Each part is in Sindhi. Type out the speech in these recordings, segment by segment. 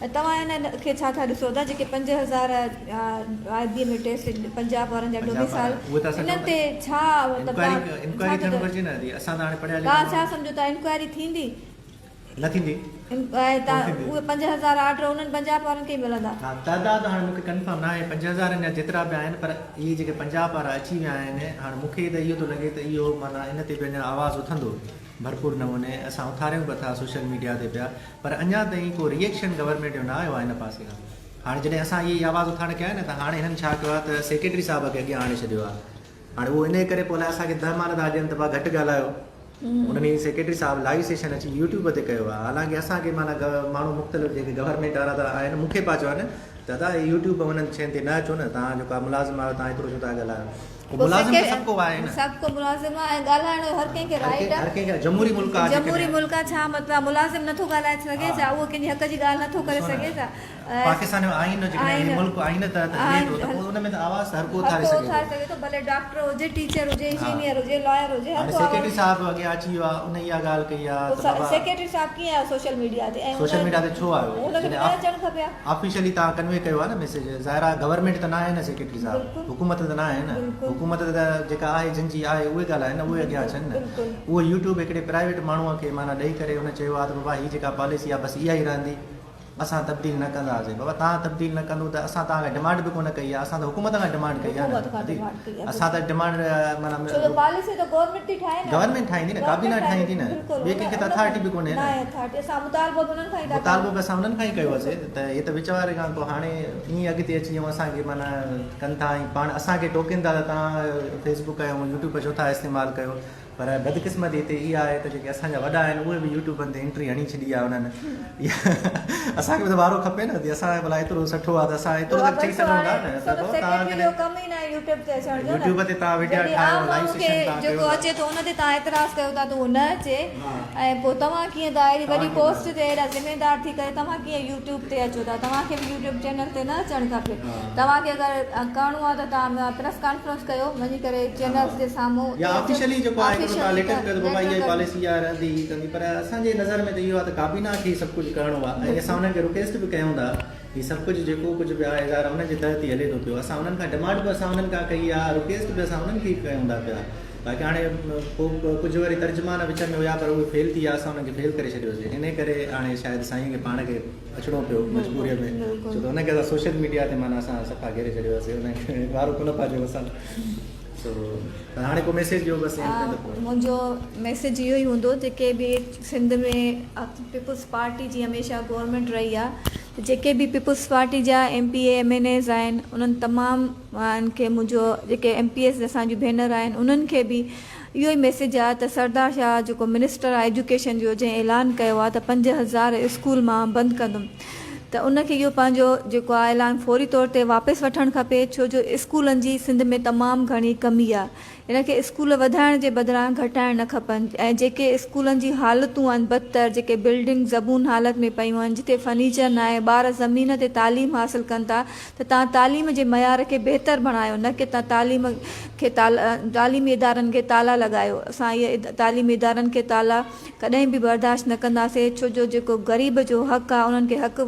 ۽ توهان ان کي ڇا ٿا ڏسو ٿا جيڪي 5000 آء بي ۾ ٽيسٽ پنجاب وارن جا ڊوميسائل انهن تي ڇا مطلب انڪوائري ٿيڻ گهرجي نه ادي اسان ته هاڻي پڙهيا لکيا توهان ڇا سمجهو ٿا انڪوائري ٿيندي؟ نه ٿيندي. ۽ اهي 5000 آرڊر انهن پنجاب وارن کي ئي ملندا. ها تعداد هاڻي مونکي ڪنفرم ناهي 5000 جا جيترا به آهن پر اهي جيڪي پنجاب وارا اچي ويا آهن هاڻي مونکي ته اهو ٿو لڳي ته اهو معنيٰ ان تي به اڃا آواز اٿندو ڀرپور نموني اسان اٿاريون به ٿا سوشل ميڊيا تي پيا پر اڃا تائين ڪو ري ايڪشن گورنمينٽ جو نه آيو آهي ان پاسي کان. هاڻي جڏهن اسان اهي آواز اٿارڻ ڪيا نه ته هاڻي هنن ڇا ڪيو آهي ته سيڪريٽري صاحب کي اڳيان آڻي ڇڏيو آهي. هاڻي اهو انهيء ڪري پوء الائي اسان کي دهمان ٿا ڏين ته ڀا گهٽ ڳالهايو. انهن ئي سيڪريٽري صاحب لائيو سيشن اچي يوٽيوب تي ڪيو آهي. حالانڪه اسان کي معنيٰ ماڻهو مختلف جيڪي گورنمينٽ وارا ته آهن مون کي پيا چون ته ادا هي يوٽيوب انهن شين تي نه اچو نه توهان جو ڪا ملازم آهيو توهان ايترو ڇو ٿا ڳالهايو. پوء ملازم ته سڀ ڪو آهي نه. سڀ ڪو ملازم آهي ۽ ڳالهائڻ جو هر ڪنهن کي رائيٽ آهي. هر ڪنهن کي جمهوري ملڪ آهي جيڪڏهن. جمهوري ملڪ آهي ڇا مطلب ملازم نٿو ڳالهائي سگهي ڇا اهو ڪنهن جي حق جي ڳالهه نٿو ڪري سگهي ڇا. پاڪستان جو آئين جيڪڏهن هي ملڪ آئين تحت هلي ٿو ته پوء ان ۾ ته آواز هر ڪو اٿاري سگهي ٿو. ڀلي ڊاڪٽر هجي ٽيچر هجي انجنيئر هجي لائر هجي هر هاڻي ڪو آواز. سيڪريٽري صاحب اڳيان اچي ويو آهي ان اها ڳالهه ڪئي آهي ته بابا. سيڪريٽري صاحب ڪيئن آيو سوشل ميڊيا تي ۽ سوشل ميڊيا تي ڇو آيو ان کي به نه اچڻ کپي ها. آفيشلي توهان ڪنوي ڪيو آهي نه ميسيج ظاهر آهي گورنمينٽ ته ناهي نه سيڪريٽري صاحب حڪومت ته ناهي نه حڪومت ته جيڪا آهي جن جي آهي اهي ڳالهائن نه اهي اڳيان اچن نه اهو يوٽيوب هڪڙي پرائيويٽ ماڻهو کي معنيٰ ڏئي ڪري ان چيو آهي ته بابا هي جيڪا پاليسي آهي بس اها ئي رهندي اسان تبديل نه ڪنداسين بابا توهان تبديل نه ڪندو ته اسان توهان کان ڊمانڊ به ڪونه ڪئي آهي اسان ته حڪومت کان ڊمانڊ ڪئي آهي نه اسان ته ڊمانڊ معنيٰ ڇو ته پاليسي ته گورنمينٽ ٿي ٺاهي نه گورنمينٽ ٺاهيندي نه ڪابينا ٺاهيندي نه ٻئي ڪنهن کي ته اٿارٽي به ڪونهي نه اسان مطالبو به انهن کان ئي ٿا ڪيون. مطالبو به اسان انهن کان ئي ڪيو هوسي ته هي ته وچ واري کان پوء هاڻي ائين اڳتي اچي ۽ اسان کي معنيٰ ڪن ٿا ۽ پاڻ اسان کي ٽوڪين ٿا ته توهان فيس بڪ ۽ يوٽيوب ڇو ٿا استعمال ڪيو پر بدقسمتي هتي اها آهي ته جيڪي اسان جا وڏا آهن اهي به يوٽيوبن تي انٽري هڻي ڇڏي آهي انهن اسان کي به ته وارو کپي نه اسان ڀلا ايترو سٺو آهي ته اسان ايترو ته چئي سگهون ٿا نه ته سيڪريٽري جو ڪم ئي ناهي يوٽيوب تي اچڻ جو يوٽيوب تي توهان وڊيا ٺاهيو لائيو سيشن توهان جيڪو اچي ٿو ان تي توهان اعتراض ڪيو ٿا ته اهو نه اچي ۽ پوء توهان ڪيئن ٿا اهڙي وڏي پوسٽ تي اهڙا ذميدار ٿي ڪري توهان ڪيئن يوٽيوب تي اچو ٿا توهان کي به يوٽيوب چينل تي نه اچڻ کپي توهان کي اگر ڪرڻو آهي ته توهان پريس ڪانفرنس ڪيو وڃي ڪري چينلز جي سامهون يا آفيشلي جيڪو آهي هڪڙو توهان ليٽر ڪيو ته بابا اها ئي پاليسي آهي رهندي هي ڪندي پر اسان جي نظر ۾ ته اهو آهي ته ڪابينا کي ئي سڀ ڪجهه ڪرڻو آهي ۽ اسان انهن کي رڪويسٽ به ڪيون ٿا هي سڀ ڪجهه جيڪو ڪجهه به آهي ظاهر انهن جي تحت ئي هلي ٿو پيو اسان انهن کان ڊمانڊ به اسان انهن کان ڪئي آهي رڪويسٽ به اسان انهن کي ئي ڪيون ٿا پيا باقي هاڻي پوء ڪجهه وري ترجمان وچ ۾ هيا پر اهي فيل ٿي ويا اسان انهن کي فيل ڪري ڇڏيوسي انهي ڪري هاڻي شايد سائين کي پاڻ کي اچڻو پيو مجبوريء ۾ ڇو ته ان کي اسان سوشل ميڊيا تي معنيٰ اسان صفا گهيري ڇڏيو هوسي ان کي وارو ڪونه پيا ڏيون اسان سو پر هاڻي ڪو ميسيج ڏيو بس اينڊ ۾ ته پوء. منهنجو ميسيج اهو ئي هوندو جيڪي به سنڌ ۾ پيپلز پارٽي جي هميشه گورنمينٽ رهي آهي ته جيڪي به پيپلز پارٽي جا M P A M N As آهن انهن تمام کي منهنجو جيڪي ايم پي ايز اسان جون ڀينر آهن انهن کي به اهو ئي ميسيج آهي ته سردار شاهه جيڪو منسٽر آهي ايجوڪيشن جو جنهن اعلان ڪيو آهي ته 5000 اسڪول مان بند ڪندم ته ان کي اهو پنهنجو جيڪو آهي اعلان فوري طور تي واپس وٺڻ کپي ڇو جو اسڪولن جي سنڌ ۾ تمام گهڻي ڪمي آهي ان کي اسڪول وڌائڻ جي بدران گهٽائڻ نه کپن ۽ جيڪي اسڪولن جي حالتون آهن بدتر جيڪي بلڊنگ زبون حالت ۾ پيون آهن جتي فرنيچر ناهي ٻار زمين تي تعليم حاصل ڪن ٿا ته توهان تعليم جي معيار کي بهتر بڻايو نه ڪي توهان تعليم کي تعليمي ادارن کي تالا لڳايو اسان اهي تعليمي ادارن کي تالا ڪڏهن به برداشت نه ڪنداسين ڇو جو جيڪو غريب جو حق آهي انهن کي حق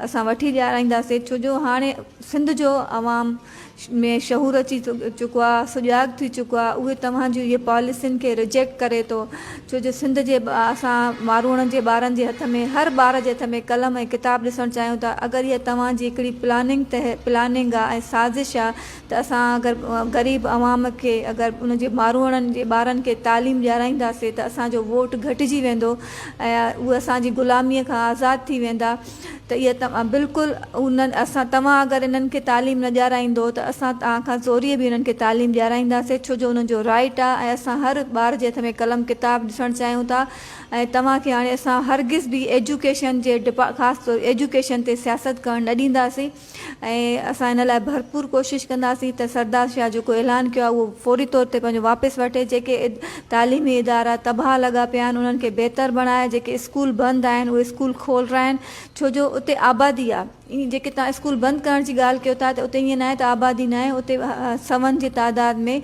اسان وٺي ڏيارائينداسين ڇو جو هاڻي سنڌ جو عوام ۾ شعور اچي چڪو آهي سجاڳ ٿي چڪو آهي اهي توهان جون اهي پاليسين کي رجيڪٽ ڪري ٿو ڇو جو سنڌ جي اسان ماروئڙن جي ٻارن جي هٿ ۾ هر ٻار جي هٿ ۾ قلم ۽ ڪتاب ڏسڻ چاهيون ٿا اگر اها توهان جي هڪڙي پلاننگ تحت پلاننگ آ ۽ سازش آ ته اسان اگر غريب عوام کي اگر ان جي ماروئڙن جي ٻارن کي تعليم ڏيارائينداسي ته اسان جو ووٽ گهٽجي ويندو ۽ اهي اسان جي غلامي کان آزاد ٿي ويندا ته اها توهان بلڪل انهن اسان توهان اگر انهن کي تعليم نه ڏيارائيندو ته اسان توهان کان زوريء به انهن کي تعليم ڏيارائينداسين ڇو جو انهن جو رائيٽ آ ۽ اسان هر ٻار جي هٿ ۾ قلم ڪتاب ڏسڻ چاهيون ٿا ۽ توهان کي هاڻي اسان هرگز به ايجوڪيشن جي ڊپا خاص طور ايجوڪيشن تي سياست ڪرڻ نه ڏينداسين ۽ اسان ان لاء ڀرپور ڪوشش ڪنداسين ته سردار شاهه جيڪو اعلان ڪيو آهي اهو فوري طور تي پنهنجو واپس وٺي جيڪي تعليمي ادارا تباهه لڳا پيا آهن انهن کي بهتر بڻائي جيڪي اسڪول بند آهن اهي اسڪول کولرائن ڇو جو اتي آبادي آهي ائين جيڪي توهان اسڪول بند ڪرڻ جي ڳالهه ڪيو ٿا ته اتي ائين ناهي ته آبادي ناهي اتي سون جي تعداد ۾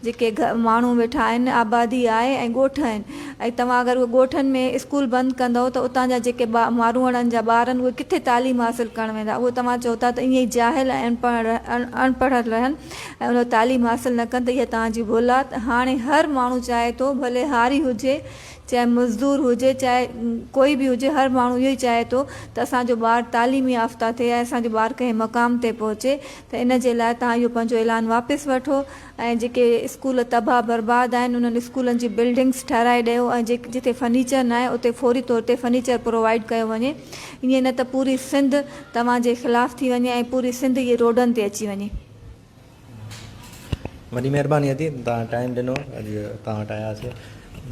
جيڪي ماڻهو ويٺا آهن آبادي آهي ۽ ڳوٺ آهن ۽ توهان اگر اهي ڳوٺن. ڳوٺن ۾ اسڪول بند ڪندؤ ته اتان جا جيڪي ماروئڙن جا ٻار آهن اهي ڪٿي تعليم حاصل ڪرڻ ويندا؟ اهي توهان چئو ٿا ته ائين ئي جاهل ۽ اڻپڙهيل رهن ۽ اهي تعليم حاصل نه ڪن ته اها توهان جي ڀل آهي ته هاڻي هر ماڻهو چاهي ٿو ڀلي هاري هجي چاهي مزدور هجي چاهي ڪوئي به هجي هر ماڻهو اهو ئي چاهي ٿو ته اسان جو ٻار تعليم يافته ٿئي ۽ اسان جو ٻار ڪنهن مقام تي پهچي ته ان جي لاء توهان اهو پنهنجو اعلان واپس وٺو ۽ جيڪي اسڪول تباهه برباد آهن انهن اسڪولن جي بلڊنگس ٺهرائي ڏيو ۽ جتي فرنيچر ناهي اتي فوري طور تي فرنيچر پرووائيڊ ڪيو وڃي ائين نه ته پوري سنڌ توهان جي خلاف ٿي وڃي ۽ پوري سنڌ اهي روڊن تي اچي وڃي. وڏي مهرباني ادي توهان ٽائيم ڏنو اڄ توهان وٽ آياسي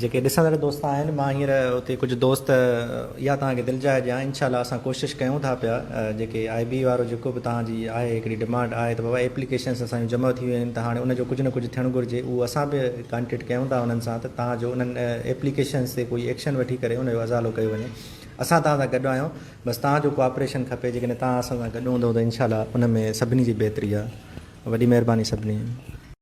جيڪي ڏسندڙ دوست آهن مان هينئر اتي ڪجهه دوست اها توهان کي دلجاء ڏيان انشاء الله اسان ڪوشش ڪيون ٿا پيا جيڪي آء بي وارو جيڪو به توهان جي آهي هڪڙي ڊمانڊ آهي ته بابا ايپليڪيشنس اسان جون جمع ٿي ويون آهن ته هاڻي ان جو ڪجهه نه ڪجهه ٿيڻ گهرجي اهو اسان به ڪانٽيڪٽ ڪيون ٿا انهن سان ته توهان جو انهن ايپليڪيشنس تي ڪوئي ايڪشن وٺي ڪري ان جو ازالو ڪيو وڃي اسان توهان سان گڏ آهيون بس توهان جو ڪوآپريشن کپي جيڪڏهن توهان اسان سان گڏ هوندو ته انشاء الله ان ۾ سڀني جي بهتري آهي وڏي مهرباني سڀني.